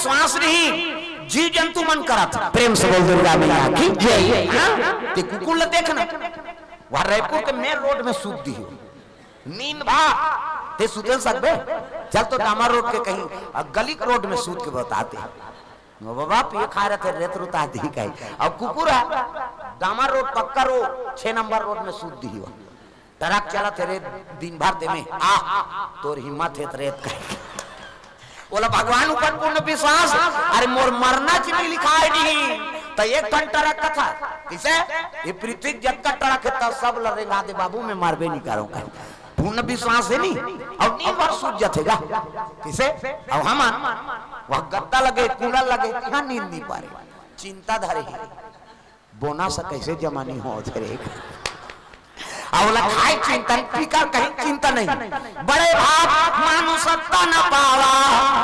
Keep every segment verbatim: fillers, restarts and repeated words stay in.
विश्वास नहीं, जीव जंतु मन करत हे। प्रेम से बोल दुर्गा मैया की जय। हाँ? ते कुकुर ल देखना, वह रायपुर के मेन रोड में सूत दिही हो। नींद भा, ते सुते सकबे? चल तो डामर रोड के कहीं, अ, गली के रोड में सूत के बता दे। वो बाबा पिए खाए रहिथे, रेत रुता दिही कहीं। अब कुकुर हे, डामर रोड, पक्का रोड, छह नंबर रोड में सूत दिही हो। ट्रक चलत हे रे दिन भर दे में, आ, तोर हिम्मत हे त रेत कहीं। ओला भगवान ऊपर पूर्ण विश्वास, अरे मोर मरना चिन्ही लिखाय नहीं, त एक ठन ट्रक कथा, किसे? ये पृथ्वी के जतका ट्रक हे, त सब ल रेंगा दे बाबू, मैं मरबे नहीं करूं कहीं। पूर्ण विश्वास हे नहीं, अब नींद भर सूत जथे गा। किसे? अब हमन, वह गद्दा लगे, कूलर लगे, तिहां नींद नहीं पारे, चिंता धरे हे। बोनस कैसे जमा नहीं होत हे रे? अउ ओला खाए चिंतन, पीकर कहीं चिंता नहीं। बड़े भाग मानुष तन पावा,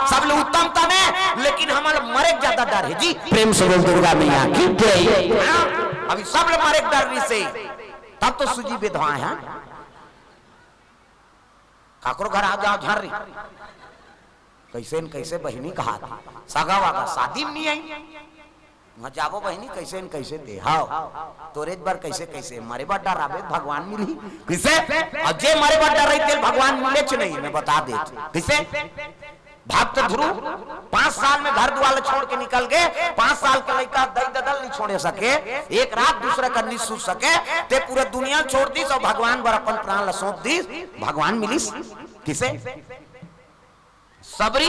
सब ले उत्तम तन हे, लेकिन हमन ल मरे के ज्यादा डर हे जी। प्रेम से बोल दुर्गा मैया की जय। हाँ? अभी सब ले मरे के डर रहिसे, तब तो सूजी बेधवाए हे। काकरो घर आ जाव झन रे, कैसे न कैसे बहिनी कहा, सगा वागा शादी में नहीं आई, वहां जाबो बहिनी, कैसे न कैसे दे, हाव, तोरेच बर कैसे कैसे, मरे बर डराबे त भगवान मिलही, किसे? अउ जे मरे बर डरही तेला भगवान मिलेच नहीं, मैं बता देत हूं। किसे? भक्त ध्रुव पांच साल में घर दुआर ल छोड़ के निकल गे, पांच साल के लइका दई ददा ल नहीं छोड़े सके, एक रात दूसरा कर नहीं सूत सके, ते पूरा दुनिया ल छोड़ दिस अउ भगवान बर अपन प्राण ल सौंप दिस, भगवान मिलिस। किसे? सबरी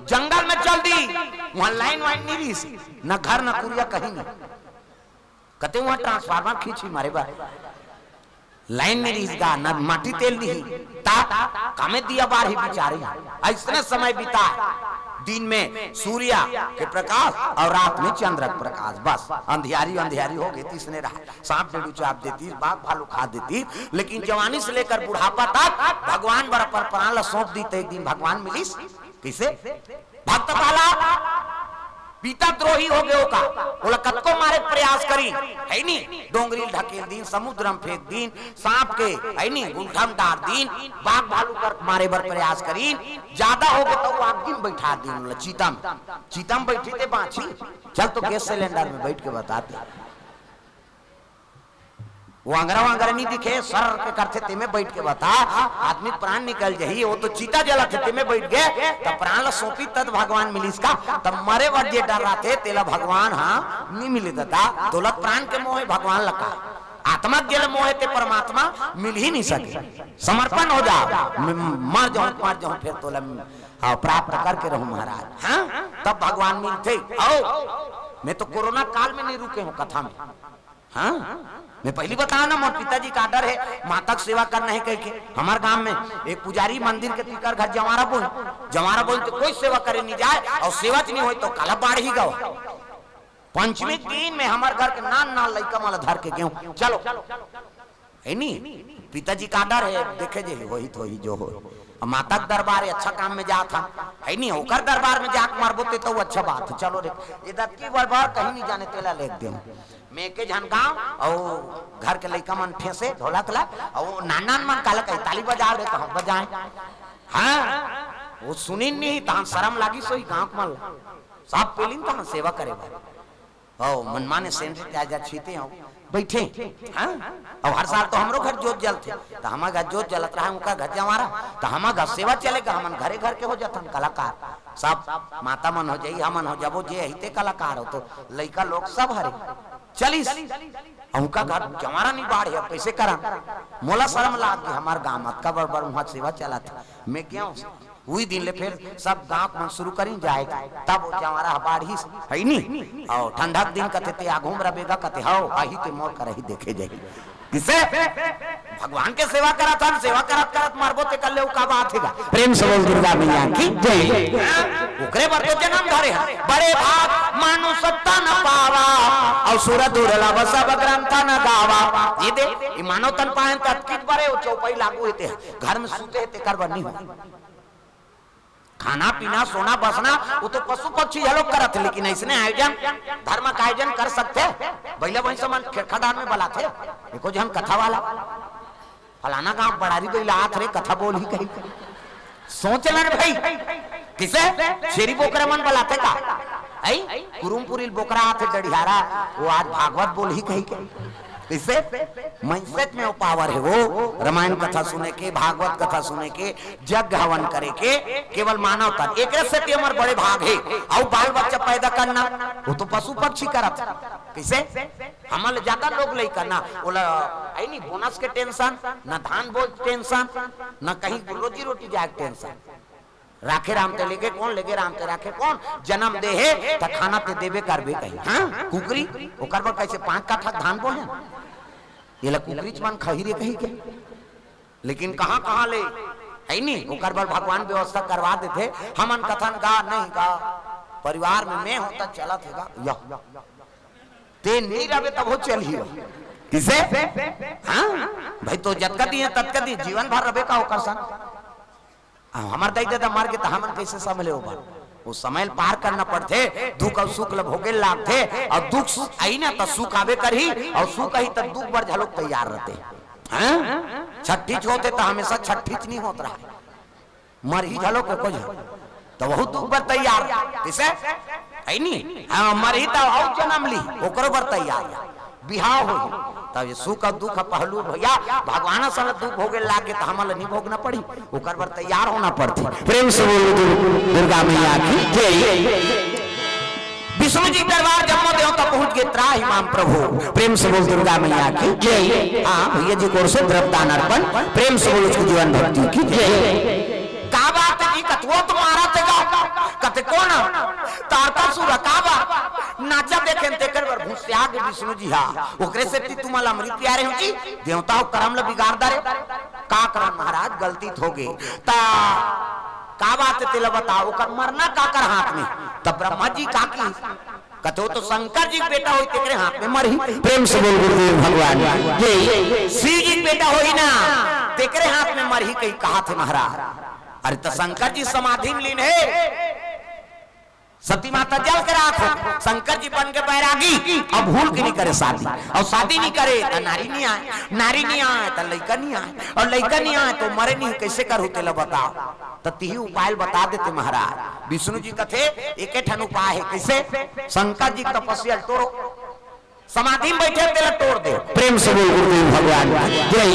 जंगल में चल दी, वहां लाइन वाइन नहीं रहिस, न घर न कुरिया कहीं नहीं। कते वहां ट्रांसफार्मर खींची मारे बर, लाइन नहीं रहिस गा, न माटी तेल दिही, ता कामे दिया बार ही बिचारी। अइसने समय बिता, दिन में सूर्या के प्रकाश अउ रात में चंद्र के प्रकाश, बस अंधियारी अंधियारी हो गे, तइसने रहा। सांप डेड़ू चाप देती, बाघ भालू खा देती, लेकिन जवानी से लेकर बुढ़ापा तक भगवान बर अपन प्राण ल सौंप दी, त एक दिन भगवान मिलिस। किसे? भक्त प्रहलाद पिता द्रोही हो गे ओका, ओला कतको मारे के प्रयास करिन, हे नी? डोंगरी ल ढकेल दिन, समुद्र में फेंक दिन, सांप के, हे नी, गुलठा में डार दिन, बाघ भालू कर मारे बर प्रयास करिन, ज्यादा हो गे त वो आगी में बैठा दिन, ओला चिता में, चिता में बैठी ते बांची, चल तो गैस सिलेंडर में बैठ के बता दे। वो अंगरा वंगरा नहीं दिखे, सर के करथे, तेमे बैठ के बता, आदमी प्राण निकल जही, वो तो चिता जलत हे, तेमे बैठ गे, त प्राण ल सौंपी, तद भगवान मिलिस का, त मरे बर जे डर रहिथे, तेला भगवान, हाँ, नहीं मिले ददा, दौलत प्राण के मोह हे, भगवान ल का, आत्मा के जेला मोह हे, ते परमात्मा मिल ही नहीं सके, समर्पण हो जा, मैं मर जाऊं, मर जाऊं, फिर तोला, हाँ, प्राप्त करके रहूं महाराज, हाँ, तब भगवान मिलथे, आओ, मैं तो कोरोना काल में नहीं रुके हूं कथा में, हाँ, मैं पहिली बतावं ना, मोर पिताजी के order हे, माता के सेवा करना हे कहिके। हमर गांव में एक पुजारी मंदिर के तीकर घर जंवारा बोही, जंवारा बोही त कोई सेवा करे नहीं जाय, अउ सेवा च नहीं होय त काला बाढ़ही गवा। पंचमी के दिन में हमर घर के नान नान लइका मन ल धर के गेहूं, चलो, हे नी, पिताजी के order हे, देखे जे होही त होही जो होही। अब माता के दरबार हे, अच्छा काम में जात हन, हे नी, ओकर दरबार में जाके मरबो ते तो अच्छा बात हे, चलो रे, ये दतकी बरबार कहीं नहीं जाने, तेला लेके देहूं। मैं एके झन गांव अउ घर के लइका मन ठेसे ढोलक ला, अउ नान नान मन काला कही, ताली बजाव रे, कहां बजाए? हाँ, वो सुनिन नहीं, तहां शरम लागिस होही गांव के मन ला। सब पेलिन तहां सेवा करे बर। ओ, मनमाने sanitizer छीते हो, बैठे, हाँ? अउ हर साल तो हमरो घर जोत जलथे, त हमर घर जोत जलत रहा, उनका घर जंवारा, त हमर घर सेवा चलेगा, हमन घरे घर के हो जाथन कलाकार, सब माता मन हो जाही, हमन हो जाबो, जे अही ते कलाकार हो, तो लइका लोग सब हरे। चलिस, अउ उनका घर जंवारा नहीं बाढ़े, अब कैसे करन? मोला शरम लाग गे, हमर गांव म अतका बड़ बड़ उहां सेवा चलत हे, मैं गेंव। उही दिन ले फेर सब गांव के मन शुरू करिन जाए के, तब वो जंवारा ह बाढ़िस, हे नी? अउ ठंडा के दिन कथे, "ते आघू म रबेगा," कथे, "हव, आही ते मोर करही देखे जाही।" किसे? भगवान के सेवा करत हन, सेवा करत करत मरबो ते कर ले, उ का बात हे गा? प्रेम से बोल दुर्गा मैया की जय। हाँ? ओकरे बर तो जन्म धरे हन। बड़े भाग मानुष तन पावा, अउ सुर दुर्लभ सब ग्रंथ न गावा। ये दे, ये मानव तन पाए त अतकित बड़े, वो चौपाई लागू हे ते, घर में सूते हे ते कर बर नहीं हो। खाना पीना, सोना बसना, वो तो पशु पक्षी घलो करत हे, लेकिन अइसने आयोजन, धर्म के आयोजन कर सकथे। बइला भैंसा मन खेरखा डार में बलाथे, एको झन कथा वाला, "फलाना गांव बड़ारी बइला आत रे, कथा बोलही," कही। सोच ले रे भाई, किसे? छेरी बोकरा मन बलाथे का? आई? कुरुमपुरी बोकरा आथे डढ़ियारा, वो आज भागवत बोलही कही के। किसे? mindset में वो power हे वो, रामायण कथा सुने के, भागवत कथा सुने के, यज्ञ हवन करे के, केवल मानव तन। एकरे सेती हमर बड़े भाग हे। अउ बाल बच्चा पैदा करना, वो तो पशु पक्षी करत हे। किसे? हमन ले ज्यादा लोग लइका ना, ओला, आई नहीं, bonus के tension, ना धान बोझ tension, ना कहीं रोजी रोटी जाए के tension। राखे राम ते लेगे कोन, लेगे राम ते राखे कोन, जन्म दे हे त खाना ते देबे करबे कही। हाँ, कुकरी, ओकर बर कैसे पांच कट्ठा धान बोहे? येला कुकरीच मन खाही रे कही के। लेकिन कहाँ कहाँ ले, है नी, ओकर बर भगवान व्यवस्था करवा देथे। हमन कथन गा नहीं गा, परिवार में मैं होता चलत हे गा, यह ते नहीं रहबे तब हो चलही। किसे? हाँ भाई, तो जतका दिए ततका दिए, जीवन भर रहबे का ओकर संग? अब हमर दाई ददा मर गे त हमन कैसे संभले ओ बात? वो समय ल पार करना पड़थे, दुख अउ सुख ल भोगे ल लागथे, अउ दुख सु-, आई ना त सुख आबे करही, अउ सुख आही त दुख बर घलोक तैयार रहते। हैं? छट्ठीच होथे त हमेशा छट्ठीच नहीं होत रहा, मरही घलोक एको झन, त बहुत दुख बर तैयार। किसे? है नी? हाँ, मरही त अउ जन्म ली, ओकरो बर तैयार। बिहाव होही। तब ये सुख अउ दुख पहलू भैया, भगवान असन दुख भोगे लागे त हमन ल नहीं भोगना पड़ी, ओकर बर तैयार होना पड़थे। प्रेम से बोलो दुर्-, दुर्गा मैया की जय। विष्णु जी दरबार जम्मो देवता पहुंच गे, त्राहि माम प्रभु। प्रेम से बोल दुर्गा मैया की जय। हाँ, भैया जी की ओर से द्रव्य दान अर्पण, प्रेम से बोल उसकी जीवन भक्ति की जय। का बात हे जी, कतवो तो मारत हे गा, कते कोन? तारकासुर, का बात? नाचा देखेन तेकर बर भुसिया गे विष्णु जी हा, ओकरे सेती तुमन ल अमृत पियारे हो जी, देवता हो करम ल बिगाड़ डारे। का करन महाराज, गलती त होगे, त का बात हे तेला बताओ, ओकर मरना काकर हाथ में? त ब्रह्मा जी का की कथे, वो तो शंकर जी के बेटा होही, तेकरे हाथ में मरही। प्रेम से बोल गुरुदेव भगवान की जय। शिव जी के बेटा होही ना, तेकरे हाथ में मरही कही कहाथे महाराज। अरे त शंकर जी समाधि में लीन हे, सती माता जल के राख हो, शंकर जी बन के बैरागी, अब भूल के नहीं करे शादी, अउ शादी नहीं करे त नारी नहीं आए, नारी नहीं आए त लइका नहीं आए, अउ लइका नहीं आए त मरे नहीं, कैसे करहू तेला बताओ। त तिही उपाय ल बता देथे महाराज। विष्णु जी कथे, एके ठन उपाय हे। कैसे? शंकर जी के तपस्या ल टोरो, समाधि में बैठे तेला टोर दे। प्रेम से बोल गुरुदेव भगवान की जय।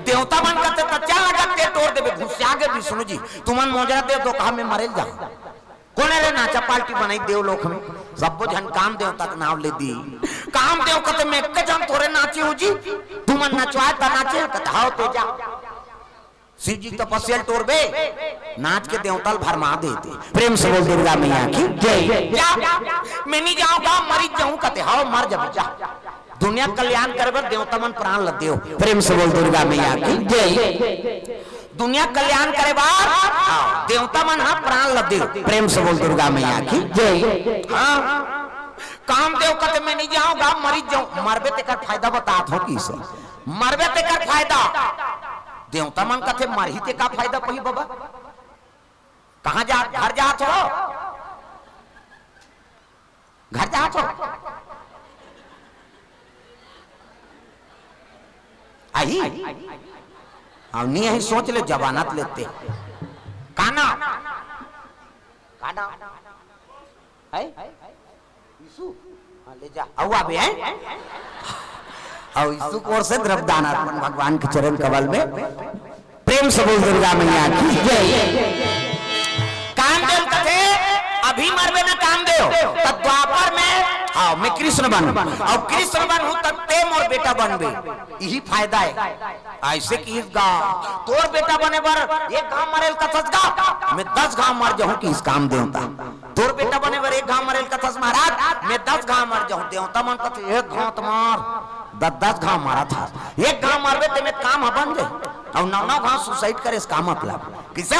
देवता मन कथे त चल लगत ते टोर देबे। भुसिया गे विष्णु जी, तुमन मोजरा दे दो, कहा मैं मरे ल जाहूं। कोन रे नाचा पार्टी बनाई देवलोक में, सब्बो झन काम देवता के नाव ले दी। काम देव कथे मैं एक झन थोरे नाचे हो जी, तुमन नचवाए त नाचे, कथे हव ते जा। शिव जी तपस्या ल टोरबे, नाच के देवता ल भरमा देते। प्रेम से बोल दुर्गा मैया की जय। जा, मैं नहीं जाऊंगा, मरी जाऊं, कथे हव मर जबे जा। दुनिया कल्याण करे बर देवता मन प्राण ल देव। प्रेम से बोल दुर्गा मैया की जय। दुनिया कल्याण करे बर, हाँ, देवता मन हा प्राण ल देव। प्रेम से बोल दुर्गा मैया की जय। हाँ, कामदेव कथे मैं नहीं जाऊंगा, मरी जाऊं, मरबे तेकर फायदा बतात हो किसे? मरबे तेकर फायदा। देवता मन कथे मरही ते का फायदा पही बाबा? कहाँ जात, घर जात हो? घर जात हो? आही? अब नहीं आही, सोच ले, जमानत लेते। का नाम? का नाम? है? यीशु? हाँ, ले जा। अउ आबे, हैं? अउ यीशु की ओर से द्रव्य दान अर्पण भगवान के चरण कमल में। प्रेम से बोल दुर्गा मैया की जय। कामदेव कथे, अभी मरबे ना कामदेव, त द्वापर में, हाँ, मैं कृष्ण बनहूं, अउ कृष्ण बनहूं त ते मोर बेटा बनबे, इही फायदा हे। ऐसे किहिस गा, तोर बेटा बने बर एक घांव मरे ल कथस गा, मैं दस घांव मर जाहूं किहिस कामदेव त। तोर बेटा बने बर एक घांव मरे ल कथस महाराज, मैं दस घांव मर जाहूं। देवता मन कथे एक घांव त मार, दस दस घांव मारत हस, एक घांव मरबे ते में काम ह बन जाही, अउ नौ नौ घांव suicide करे से का मतलब? किसे?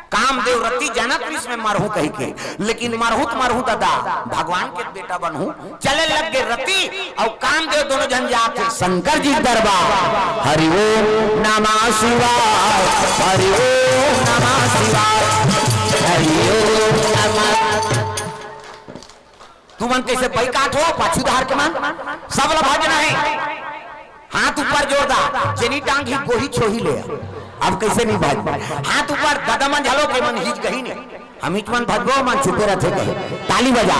कामदेव रति जनक वृष में मरहूं कही के, लेकिन मरहूं त मरहूं दादा, भगवान के बेटा बनहूं। चले लग गे रति अउ कामदेव दोनों झन जात हे शंकर जी के दरबार। हरि ओम नमः शिवाय, हरि ओम नमः शिवाय, हरि ओम नमः। तुमन कैसे बाइकाट हो, पाछू धार के मन? सब ला भजना हे। हाथ ऊपर जोरदार, जेनी टांग ही गोही छोही ले। अब कइसे नहीं भाज पाए? हाथ ऊपर, ददा मन झलो के मन हिच गही नहीं। हम हिच मन भजबो, मन चुपे रथे कहे। ताली बजा।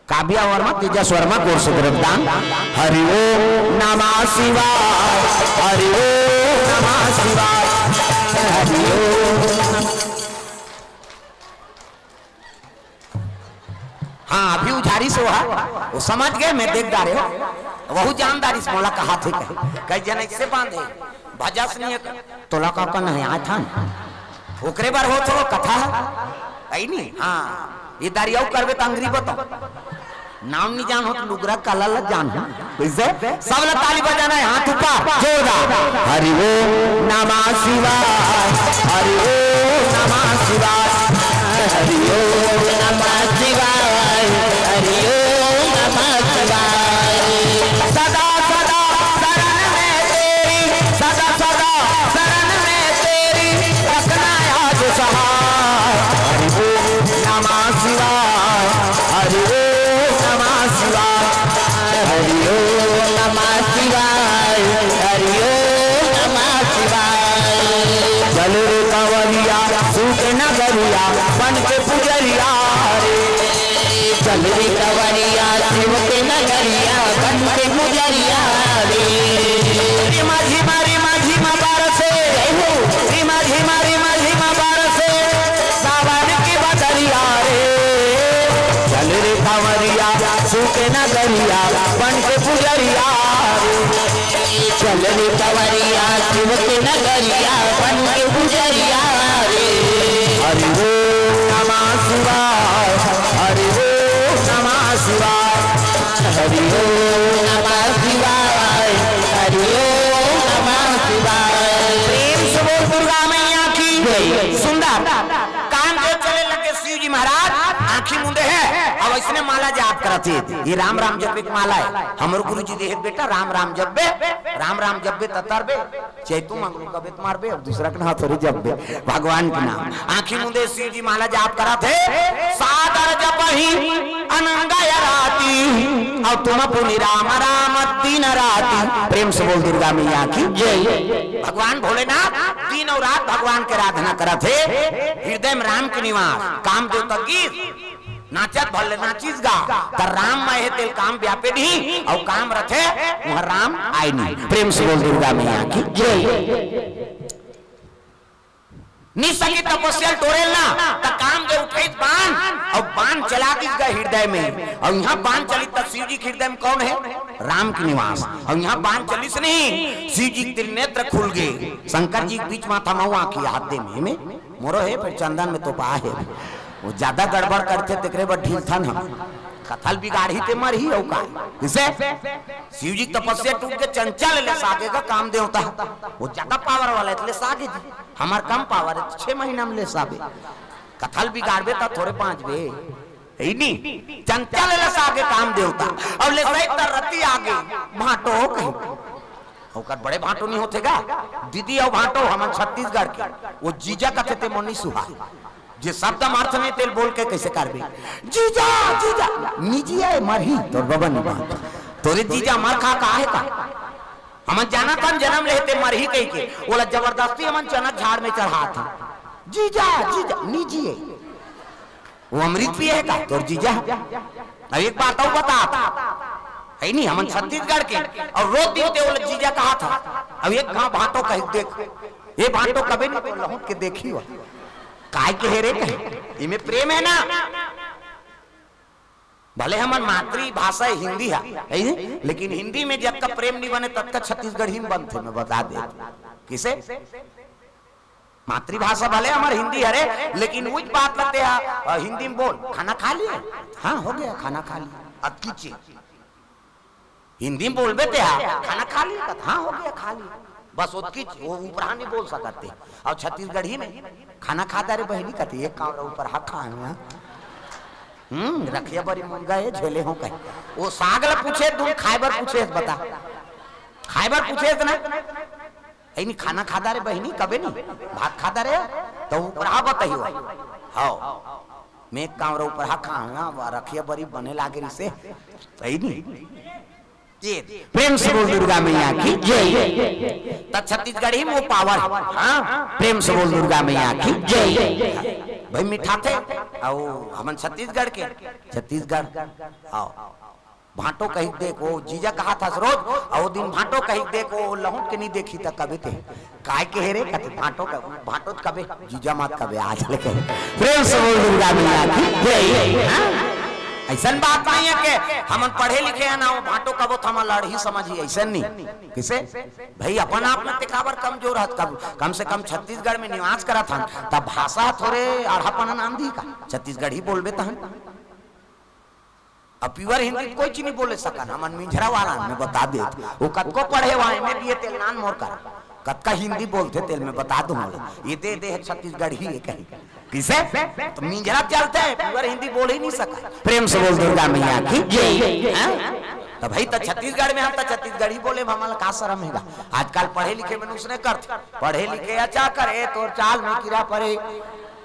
काव्या वर्मा, तेजस वर्मा, गोर से द्रव्यदान। हरि ओम नमः शिवाय, हरि ओम नमः शिवाय, हरि ओम। हाँ, अभी उझारी से वहा, वो समझ गए, मैं देख डारे हो। वहू जानदारी से मोला कहा थे कहे, कई जन ऐसे बांधे, भजस नहीं है, तोला का करना है, आथन। ओकरे बार हो तो कथा, आई नहीं, हाँ, ये दारी अउ करबे त अंगरी बताओ। नाम नहीं जान हो तो लुगरा कला ला जान हो। कइसे? सब ला ताली बजाना है, हाथ ऊपर, जोरदार। हरि ओम नमः शिवाय, हरि ओम नमः शिवाय, हरि ओम नमः शिवाय, हरि ओम नमः शिवाय। सदा सदा शरण में तेरी, सदा सदा शरण में तेरी, रखना याद सहाय। हरि ओम नमः शिवाय, हरि ओम नमः शिवाय, हरि ओम नमः शिवाय, हरि ओम नमः शिवाय। चल रे कंवरिया, सूत नगरिया, बन के पुजरिया रे। चल रे कंवरिया, शिव के नगरिया, बन के पुजरिया रे। रिमा झिमा, रिमा झिमा बरसे, रिमा झिमा, रिमा झिमा बरसे, सावन की बदरिया रे। चल रे कंवरिया, शिव के नगरिया, बन के पुजरिया रे। चल रे कंवरिया, शिव के नगरिया, बन के पुजरिया रे। हरि ओम नमः शिवाय, हरि ओम नमः शिवाय, हरि ओम नमः शिवाय, हरि ओम नमः शिवाय। प्रेम से बोल दुर्गा मैया की जय। सुंदर काम के चले लगे शिव जी महाराज, आंखी मुंदे हैं, अब इसने माला जाप करत हे। ये राम राम जपे के माला है। हमर गुरु जी देहे बेटा, राम राम जपबे, राम राम जपबे त तरबे, चैतू मंगलू कबे त मारबे, अब दूसरा के नाम थोड़ी जपबे, भगवान के नाम। आंखी मुंदे शिव जी माला जाप करत हे, सादर जपहि अनंग अराती, अउ तुम पुनि राम राम दिन राती। प्रेम से बोल दुर्गा मैया की जय। भगवान भोलेनाथ दिन अउ रात भगवान के आराधना करत हे, हृदय में राम के निवास, कामदेव तक गीत नाचत भले नाचिस गा, त राम मय हे तेल काम व्यापे नहीं, अउ काम रथे, वहां राम आय नहीं। प्रेम से बोल दुर्गा मैया की जय। निशा की तपस्या टोरेल ना, त कामदेव उठाइस बाण, अउ बाण चला दिस गा हृदय में, अउ यहाँ बाण चली त शिव जी के हृदय में कौन है? राम के निवास। अउ यहाँ बाण चलिस नहीं, शिव जी के त्रिनेत्र खुल गए, शंकर जी के बीच माथा महुआ की हाथ दे में, में मोरो हे, फिर चंदन में तो पा हे। वो ज्यादा गड़बड़ करथे, तेकरे बर ढीलथन हम। कथा ल बिगाड़ही ते मरही, अउ का? किसे? शिव जी के तपस्या टूट के चंचल ले सागे का काम देवता। वो ज्यादा पावर वाला है, ले सागे जी। हमार कम पावर है, छह महीना में ले साबे। कथा ल बिगाड़बे त थोड़े बांचबे। है नी? चंचल ले सागे काम देवता। अउ ले सही तर रति आगे, भांटो कहीं। ओकर बड़े भांटो नहीं होथे गा? दीदी अउ भांटो हमन छत्तीसगढ़ के। वो जीजा कथे ते मोर नहीं सुहाय। जे शब्द म अर्थ नहीं तेल बोल के कैसे करबे? जीजा, जीजा, निजी आय मरही, तोर बबा नहीं बात। तोरे जीजा मर खा का है का? हमन जानथन जन्म लेहे ते मरही कहि के। ओला जबरदस्ती हमन चनक झाड़ में चढ़ात हन। जीजा, जीजा, निजी आय। वो अमृत पिए हे का तोर जीजा? अब एक बात अउ बतात, है नहीं, हमन छत्तीसगढ़ के, अउ रोज दिन ते ओला जीजा कहाथस। अब एक घांव भांटो कहि देख, ये भांटो कबे नहीं तो लहुट के देखी हो। काय के हे रे कहे, इमे प्रेम है ना? भले हमर मातृभाषा हिंदी है, है नहीं? लेकिन हिंदी में जतका प्रेम नहीं बने, ततका छत्तीसगढ़ी में बनथे, मैं बता दे। किसे? मातृभाषा भले हमर हिंदी हरे, लेकिन उच बात ल ते हा, अ, हिंदी में बोल, "खाना खा लिए?" "हाँ, हो गया, खाना खा लिया।" अतकी चीज हिंदी में बोलबे ते हा, "खाना खा लिए?" कहत, "हाँ, हो गया, खा लिया।" बस ओतकी चीज, वो ऊपरहा नहीं बोल सकत ते। अउ छत्तीसगढ़ी में, "खाना खा डारे बहिनी?" कहत, "एक कांवरा ऊपरहा खाए हुआ।" हम्म, रखिया बरी मुनगा ये झेले हो कहे। वो साग ल पूछे, तुम खाए बर पूछे, बता। खाए बर पूछे इतना? है नहीं, खाना खा डारे बहिनी, कबे नहीं? भात खा डारे? तो ऊपरहा बताइयो। हाँ, मैं कांवरा ऊपरहा खाऊंगा, वा रखिया बरी बने लागे रिसे। सही नहीं? ये प्रेम से बोल दुर्गा मैया की जय। त छत्तीसगढ़ी में वो पावर है। हाँ, प्रेम से बोल दुर्गा मैया की जय। भाई मिठाथे, आओ हमन छत्तीसगढ़ के, छत्तीसगढ़, आओ। भांटो कही देख, वो जीजा कहा था रोज, और वो दिन भांटो कही देख, वो लहुट के नहीं देखी था कभी ते। काय के हे रे? कथे भांटो का, भांटो तो कबे, जीजा मत कबे, आज लेके। प्रेम से बोल दुर्गा मैया की जय। हाँ? ऐसन बात नहीं है कि हमन पढ़े लिखे हैं ना, वो भांटो कबो तो हमन लड़ही समझी, ऐसन नहीं। किसे? भाई अपन आप में ते काबर कमजोर हत, कम, कम से कम छत्तीसगढ़ में निवास करत हन, तब भाषा थोरे आढ़ापन नाम दी का, छत्तीसगढ़ी बोलबे तहन। अब प्योर हिंदी तो कोई चीज नहीं बोले सकन, हमन मिंझरा वाला में बता देत। वो कतको पढ़े हुआ है, मैं बीए तेल नान मोर कर, कतका हिंदी बोलथे तेल में बता दूं। ये दे दे है छत्तीसगढ़ी है कहीं। किसे? तो मिंझरा चलते हैं, प्योर हिंदी बोल ही नहीं सका। प्रेम से बोल दुर्गा मैया की जय। हाँ? तो भाई तो छत्तीसगढ़ में हम तो छत्तीसगढ़ी बोले, हमला का शर्म हेगा? आजकल पढ़े लिखे मनुष्य ने करथे, पढ़े लिखे अच्छा करे, तोर चाल में कीड़ा पड़े।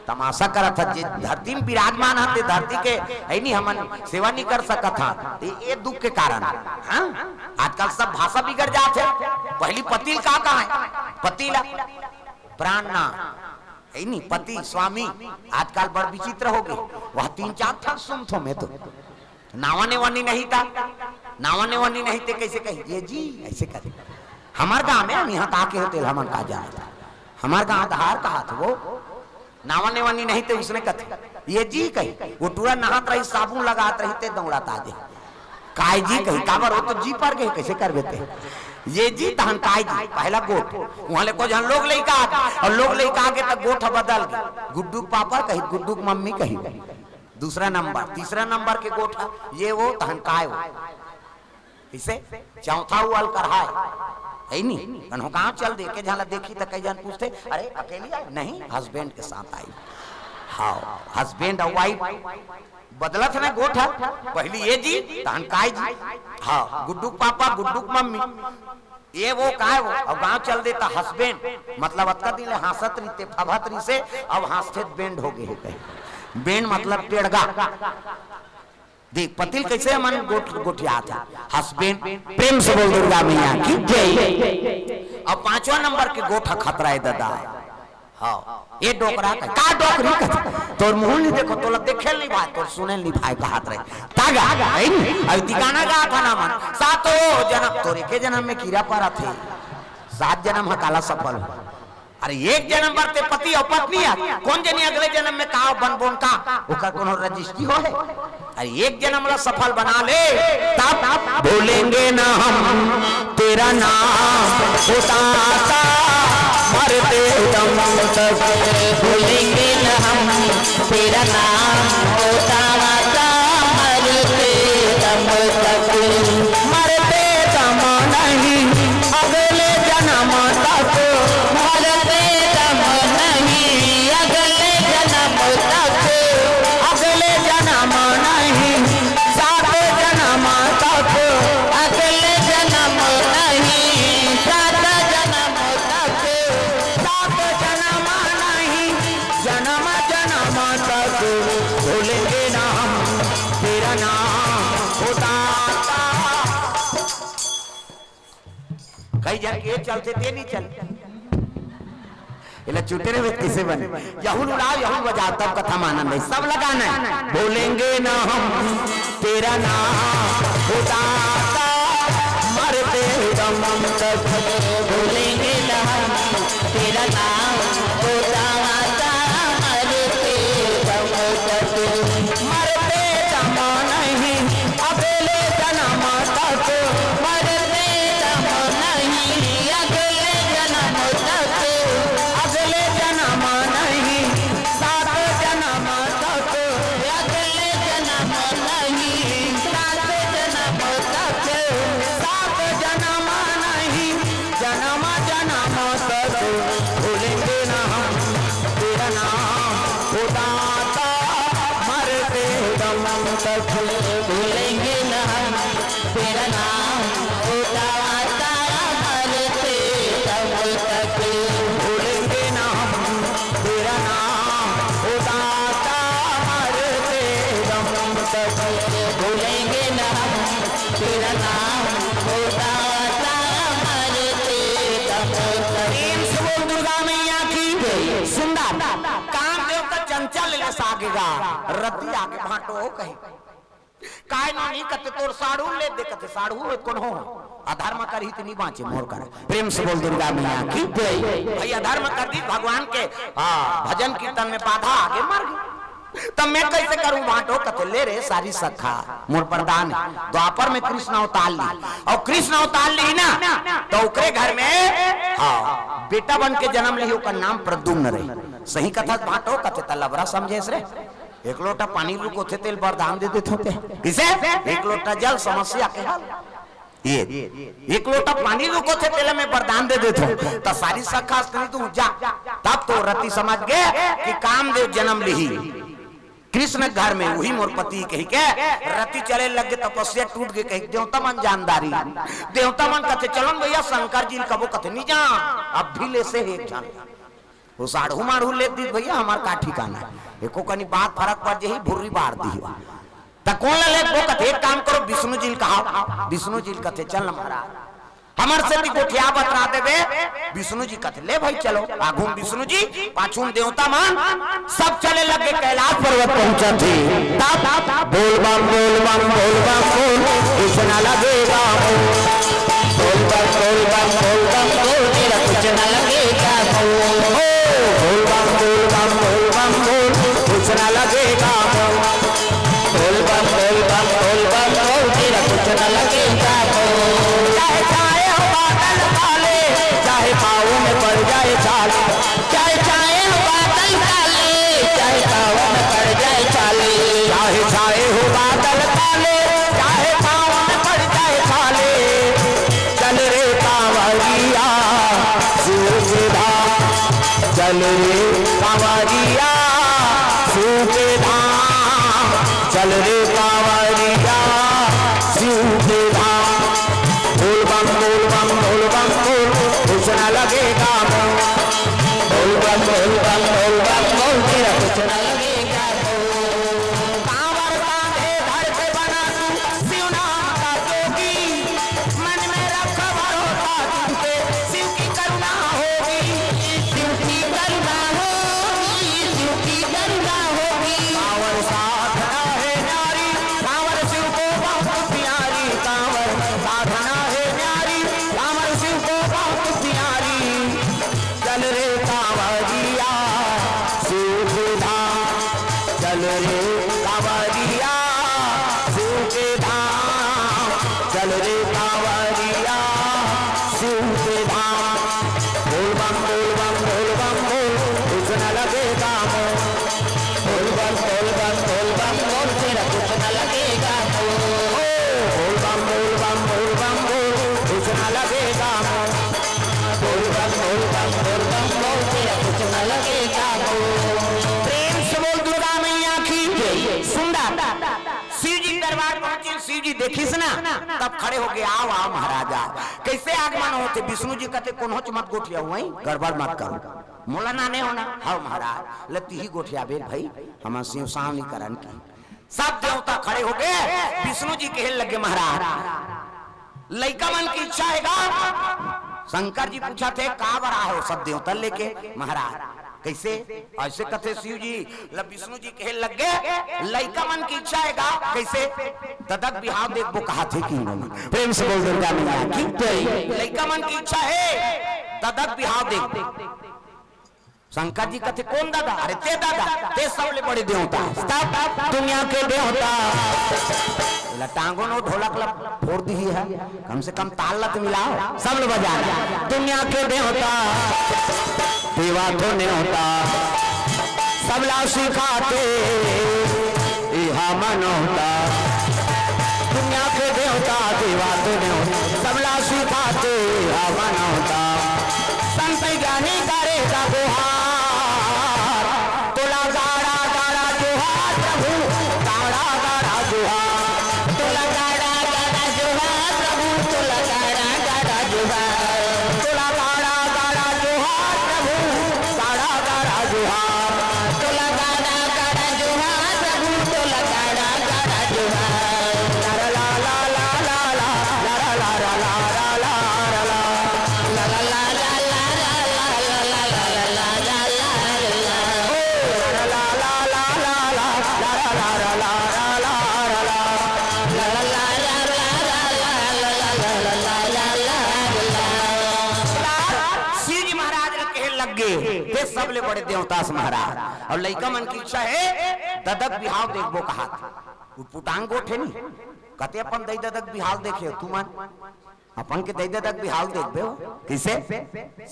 तमाशा करत हत, जे धरती में विराजमान हत, ते धरती के है नहीं, हमन सेवा नहीं कर सकत हन। ते ये दुख के कारण, हाँ? आजकल सब भाषा बिगड़ जात है। पहली पतिल का कहा है? पतिला, प्राण ना, है नहीं, पति, स्वामी। आजकल बड़ विचित्र हो गए। वह तीन चार ठन सुनथो मैं तो। नावा ने वनी नहीं था, नावा ने वनी नहीं ते कैसे कही? ये जी, ऐसे करे। हमार गाँव में हम यहाँ का के होते, हमन का जाना था। हमार गाँव धार कहा था वो, नावा ने वनी नहीं ते उसने कथे, ये जी कही। वो टूरा नहात रही, साबुन लगात रही, ते दौड़त आ गए। काय जी कही, काबर हो तो जी पर गए, कैसे कर देते? ये जी तहन काय जी, पहला गोठ। वहाँ ले को जन लोग लइका आ गए, और लोग लइका आगे तो गोठ बदल गए। गुड्डू के पापा कही, गुड्डू के मम्मी कही। दूसरा नंबर, तीसरा नंबर के गोठ, ये वो तहन काय वो। इसे चौथा वो अलकरहा है, है नी? कन्हो गाँव चल दे, के झाला देखी तो कई जन पूछते, अरे अकेली आई? नहीं, हस्बैंड के साथ आई। हाँ, हस्बैंड और वाइफ बदलत ना गोठ है, पहली ये जी, तहन काय जी। हाँ, गुड्डू के पापा, गुड्डू के मम्मी, ये वो काय वो, अब गाँव चल देता हस्बैंड, मतलब अतका दिन ले हंसत रहिते, फभत रहिसे, अब हंसते बैंड हो गए है कहीं। बैंड मतलब टेढ़गा। देख, पतिल कैसे हमन गोठ-, गोठियात है। हस्बैंड, प्रेम से बोल दुर्गा मैया की जय। अब पांचवा नंबर के गोठ खतरा है दादा। हाँ, ये डोकरा का, का डोकरी का? तोर मुंह नहीं देखो, तोला देखे नहीं भाई, तोर सुने नहीं भाई, कहात रहे। तागा, है नी? अब ती गाना गा था ना मन, सातों जन्म, तोरे के जन्म में कीड़ा पड़ा थे, सात जन्म हकाला सफल हो। अरे एक जन्म बर ते पति और पत्नी है, कौन जनी अगले जन्म में का बनबोन का, ओकर कोनो रजिस्ट्री हो है? अरे एक जन्म ला सफल बना ले, तब भूलेंगे ना हम तेरा नाम, ओ दाता, मरते दम तक भूलेंगे ना हम तेरा नाम, ओ दाता, मरते दम तक, मरते दम नहीं, अगले जन्म तक, मरते दम नहीं, अगले जन्म तक, अगले जन्म नहीं, सात जन्म तक, अगले जन्म नहीं, सात जन्म तक, सात जन्म नहीं, जन्म जन्म तक भूलेंगे ना हम तेरा नाम, ओ दाता। कई जन के चलते ते नहीं चल। इला चुटे रे, कैसे बने? यहू उड़ाओ, यहू बजाओ, तब कथा में आनंद है। सब लगाना है। भूलेंगे ना हम तेरा नाम, ओ दाता, मरते दम तक। भूलेंगे ना हम तेरा नाम, ओ दाता, मरते दम तक। मरते दम नहीं, अगले जन्म तक, मरते दम नहीं, अगले जन्म तक, अगले जन्म नहीं, सात जन्म तक, अगले जन्म नहीं, सात जन्म तक, सात जन्म नहीं, जन्म जन्म तक भूलेंगे ना हम तेरा नाम, ओ दाता, मरते दम तक भूलेंगे ना हम तेरा नाम, ओ दाता, मरते दम तक भूलेंगे ना हम तेरा नाम, ओ दाता, मरते दम तक भूलेंगे ना हम तेरा नाम, ओ सुंदर, काम देव का चंचल ले सागे गा, रति आगे भांटो हो कही। काय नो नी कथे तोर साढ़ू ले दे कथे साढ़ू हो कोनो हो। अधर्म करही त नी बांचे मोर कर। प्रेम से बोल दुर्गा मैया की जय। भाई अधर्म कर दी भगवान के, हाँ, भजन कीर्तन में बाधा आगे मर गई। तब मैं कैसे करूं भांटो कथे ले रे सारी सखा मोर प्रदान है। द्वापर में कृष्ण अवतार ली और कृष्ण अवतार ली ना तो ओकरे घर में, हाँ, बेटा बन के जन्म ली ओकर नाम प्रद्युम्न रही। सही कथा भांटो कथे त लबरा समझे रे। एक लोटा पानी रुको थे तेल वरदान दे देते होते। किसे? एक लोटा जल समस्या के हल। ये एक लोटा पानी रुको थे तेल में वरदान दे देते हो। तो सारी सखा स्त्री तू जा। तब तो रति समझ गए कि कामदेव जन्म लिही कृष्ण घर में, वही मोर पति कही के रति चले लग गए, तपस्या टूट गए, कही देवता मन जानदारी। देवता मन कथे चलो न भैया शंकर जी ल कबो कथे नहीं जा, अब भी ले से एक जान। वो साढ़ू माढ़ू ले दी भैया, हमार का ठिकाना है। एको कनी बात फरक पड़ जाही, भुर्री बार दी। त कोन ला लेबो कथे, एक काम करो, विष्णु जी ल कहा, विष्णु जी ल कथे, चल न महाराज, हमर से भी गोठिया बतरा देबे। विष्णु जी कथे, ले भाई चलो। आगू म विष्णु जी, पाछू म देवता मन, सब चले लगे, कैलाश पर्वत पहुंचत हे। तब बोल बम बोल बम बोल बम बोल, कुछ न लगेगा मोल। बोल बम बोल बम बोल बम बोल, तेरा कुछ न लगेगा मोल। ओ, बोल बम बोल बम बोल बम बोल, कुछ न लगेगा मोल। बोल बम बोल बम बोल बम बोल, तेरा कुछ न लगेगा मोल। चाहे छाए हो बादल काले, चाहे पाँव में पड़ जाए छाले। चाहे छाए हो बादल काले, चाहे पाँव में पड़ जाए छाले। चाहे छाए हो बादल काले, चाहे पाँव में पड़ जाए छाले। चल रे कांवरिया शिव के धाम, चल रे कांवरिया शिव के धाम, चल रे कांवरिया शिव के धाम। बोल बम बोल बम बोल बम बोल, कुछ न लगेगा मोल। बोल बम बोल बम बोल बम बोल, तेरा कुछ न लगेगा मोल। कांवर कांधे धर के बना तू शिव नाम का जोगी, मन में रख भरोसा तुझ पे, शिव की करुणा होगी। शिव की करुणा होगी, शिव की करुणा होगी। कांवर साधना है न्यारी, कांवर शिव को बहुत प्यारी। कांवर साधना है न्यारी, कांवर शिव को बहुत प्यारी। चल रे कांवरिया शिव के धाम, चल रे कांवरिया शिव के धाम, चल रे कांवरिया शिव के धाम। बोल बम बोल बम बोल बम बोल, कुछ न लगेगा मोल। बोल बम बोल बम बोल बम बोल, तेरा कुछ न लगेगा मोल। ओ, बोल बम बोल बम बोल बम बोल, कुछ न लगेगा मोल। बोल बम बोल बम बोल बम बोल, तेरा कुछ न लगेगा मोल। प्रेम से बोल दुर्गा मैया की जय। सुंदर शिव जी के दरबार पहुंचे, शिव जी देखिस ना, तब खड़े हो गए, आओ आओ महाराज आओ। कैसे आगमन होथे? विष्णु जी कथे कोनोच मत गोठिया हुई, गड़बड़ मत करो। मोला नाने होना, हव महाराज, ले तिही गोठियाबे भाई, हमन शिव सावनी करन की। सब देवता खड़े हो गए, विष्णु जी कहे लगे महाराज, लइका मन की इच्छा हे गा। शंकर जी पूछत हे का बर आए हो सब देवता लेके महाराज? कैसे? ऐसे कथे शिव जी, ल विष्णु जी कहे लग गए, लइका मन की इच्छा हे गा। कैसे? ददक बिहाव देखबो कहाथे कि। प्रेम से बोल दुर्गा मैया की जय। लइका मन की इच्छा हे, ददक बिहाव देखबो। शंकर जी कथे कोन ददा? अरे ते ददा, ते सबले बड़े देवता। तब दुनिया के देवता। एला टांगो नो ढोलक ला फोड़ दिही है, कम से कम ताल ला तो मिलाओ, सब लोग बजाना। दुनिया के देवता, देवा तो नेवता, सबला सिखाते इहा मनौता। दुनिया के देवता, देवा तो नेवता, सबला सिखाते इहा मनौता। संत ज्ञानी करे का गुहार, तोला गाड़ा गाड़ा जोहार प्रभु, गाड़ा गाड़ा जोहार। तोला गाड़ा गाड़ा जोहार प्रभु, तोला गाड़ा गाड़ा जोहार। तोला गाड़ा गाड़ा जोहार प्रभु, गाड़ा गाड़ा जोहार। तोला गाड़ा गाड़ा जोहार प्रभु, तोला गाड़ा गाड़ा जोहार। ला ला ला ला ला ला। शिव जी महाराज ल कहे लग गे, "ते सबले बड़े देवता अस महाराज।" अउ लइका मन के इच्छा हे, ददा के बिहाव देखबो कहात। वो पुटांग गोठ हे नी, कथे अपन दई ददा के बिहाव देखे हो तुमन, अपन के दई ददा के बिहाव देखबे हो कइसे?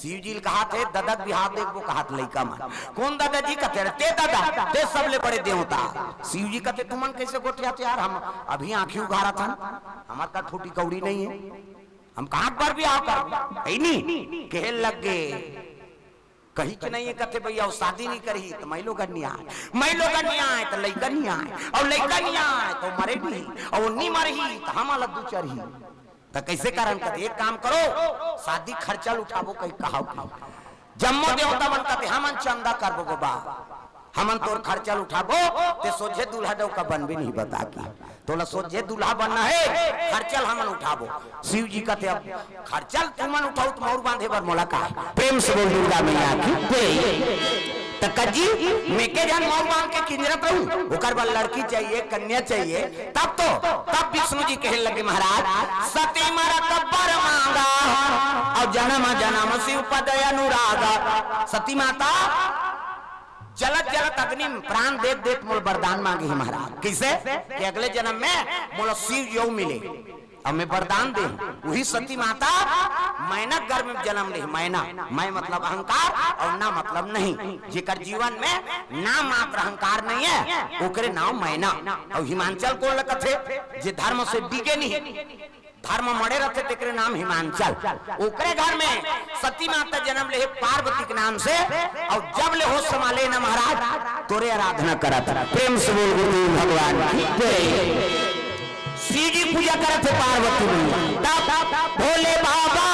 शिव जी ल कहात हे, ददा के बिहाव देखबो कहात लइका मन। कोन ददा जी? कथे, "ते ददा, ते सबले बड़े देवता।" शिव जी कथे, "तुमन कइसे गोठियात यार, हम अभी आँखी उघारत हन, हमर करा फूटी कौड़ी नइ हे, हम कहाँ बर बिहाव करबो?" हे नी, कहे लग गे, "कहीं के नइ हे," कथे, "भइया, वो शादी नइ करही त मइलोगन नइ आय, मइलोगन नइ आय त लइका नइ आय, अउ लइका नइ आय त मरे नइ, अउ नइ मरही त हमला दू चरही। त कइसे करन?" कथे, "एक काम करो, शादी खर्चा ल उठाबो कहि कहाव।" जम्मो देवता मन कथे, "हमन चंदा करबो बाबा, हमन तोर खर्चा ल उठाबो, ते सोझे दूल्हा डउका बनबे नहीं बता के।" तोला सोझे दूल्हा बनना हे, खर्चा ल हमन उठाबो। शिव जी कथे, "अब खर्चा ल तुमन उठाओ त मउर बांधे बर मोला का हे?" प्रेम से बोल दुर्गा मैया की जय। त कज्जी, मैं के झन मउर बांध के किंजरत रहूं, ओकर बर लड़की चाहिए, कन्या चाहिए, तब तो, तब विष्णु जी कहे लगे, "महाराज, सती मरत बर मांगा, अउ जनम जनम शिव पद अनुरागा।" सती माता जलत जलत अग्नि में प्राण देत देत मोला वरदान मांगे हे महाराज। कइसे? कि अगले जनम में मोला शिव जी मिले। अब मैं वरदान दे हूं, उही सती माता मैना गर्भ में जनम ले, मैना, मैं मतलब अहंकार अउ ना मतलब नहीं, जेकर जीवन में ना मात्र अहंकार नइ हे, ओकरे नाव मैना। अउ हिमांचल कोन ल कथे? जे धर्म से डिगे नहीं, धर्म मड़े रथे, तेकरे नाम हिमांचल। ओकरे घर में सती माता जनम ले हे पार्वती के नाम से, अउ जब ले होश संभाले ना महाराज, तोरे आराधना करत। प्रेम से बोल गुरुदेव भगवान की जय। शिव जी पूजा करत हे पार्वती मैया। तब भोले बाबा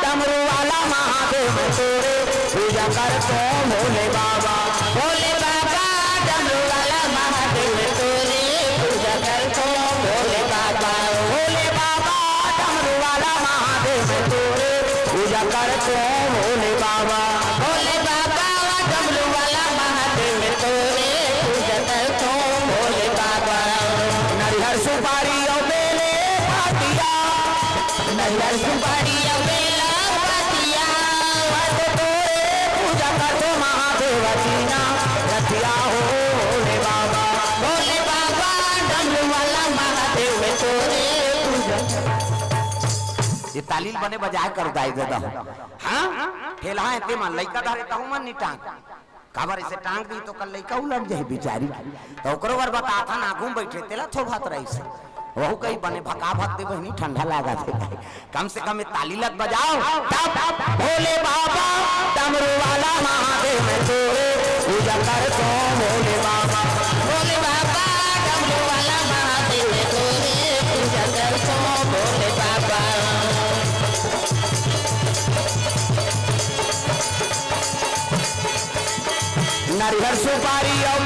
डमरू वाला महादेव तोरे पूजा करत हों भोले बाबा। भोले बाबा डमरू वाला महादेव तोरे पूजा करत हों भोले बाबा। भोले बाबा डमरू वाला महादेव तोरे पूजा करत हों भोले बाबा। भोले बाबा डमरू वाला महादेव तोरे पूजा करत हों भोले बाबा। नरिहर सुपारी अउ बेले पातिया, नरिहर सुपारी अउ बेला पातिया, मैं तो तोरे पूजा करत हों महादेव दीना रतिया हो भोले बाबा। भोले बाबा डमरू वाला महादेव तोरे पूजा। ये ताली ल बने बजाय कर दाई ददा। हाँ? ठेलहा हे ते मन लइका धरे तहू मन नइ टांग। काबर अइसे टांग दी त ओकर लइका उलट जाही बिचारी। त ओकरो बर बताथन, आगू में बइठे तेला थोभत रहिस। वहू कही बने भका भक दे बहिनी, ठंडा लागत हे। कम से कम ये ताली ल त बजाव। तब भोले बाबा डमरू वाला महादेव तोरे पूजा करत हों भोले बाबा। भोले बाबा डमरू वाला महादेव तोरे पूजा करत हों भोले बाबा। नरिहर सुपारी अउ